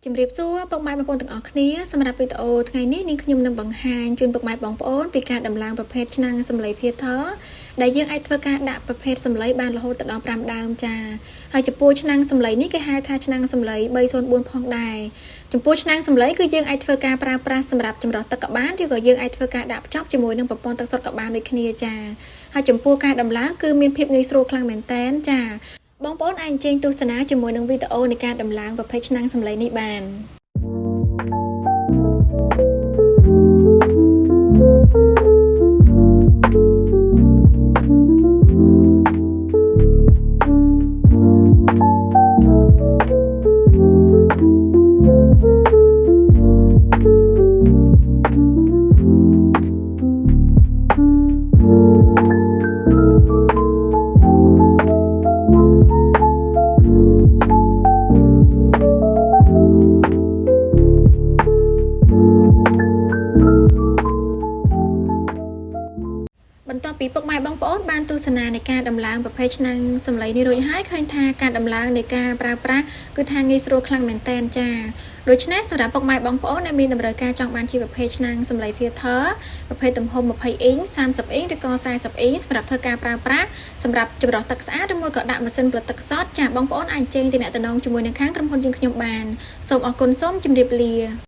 ជំរាបសួរពុកម៉ែបងប្អូនទាំងអស់គ្នាសម្រាប់វីដេអូថ្ងៃនេះនាងខ្ញុំនឹងបង្ហាញជូនពុកម៉ែបងប្អូនពីការដំឡើងប្រភេទឆ្នាំងសំឡី filter ដែលយើងអាចធ្វើការដាក់ប្រភេទសំឡីបានរហូតដល់5ដើមចាហើយចំពោះឆ្នាំងសំឡីនេះគេហៅថាឆ្នាំងសំឡី304ផងដែរចំពោះឆ្នាំងសំឡីគឺយើងអាចធ្វើការប្រើប្រាស់សម្រាប់ចម្រោះទឹកក៏បានឬក៏យើងអាចធ្វើការដាក់ភ្ជាប់ជាមួយនឹងប្រព័ន្ធទឹកសុទ្ធក៏បានដូចគ្នាចាហើយចំពោះការដំឡើងគឺមានភាពងាយស្រួលខ្លាំងមែនទែនចាបងប្អូនអាចអញ្ជើញទស្សនាជាមួយនឹងវីដេអូនៃការដំឡើងប្រភេទឆ្នាំងសំឡីនេះបានបន្ទាប់ពីពុកម៉ែបងប្អូនបានទស្សនានៃការដំឡើងប្រភេទឆ្នាំងសំឡីនេះរួចហើយឃើញថាការដំឡើងនៃការប្រើប្រាស់គឺថាងាយស្រួលខ្លាំងមែនទែនចាដូច្នេះសម្រាប់ពុកម៉ែបងប្អូនដែលមានតម្រូវការចង់បានជាប្រភេទឆ្នាំងសំឡី filter ប្រភេទទំហំ20អ៊ីង30អ៊ីងឬក៏40អ៊ីងសម្រាប់ធ្វើការប្រើប្រាស់សម្រាប់ចម្រោះទឹកស្អាតឬមួយក៏ដាក់ម៉ាស៊ីនផលិតទឹកសុទ្ធចាបងប្អូនអាចចេញទំនាក់ទំនងជាមួយនឹងខាងក្រុមហ៊ុនយើងខ្ញុំបានសូមអរគុណសូមជម្រាបលា។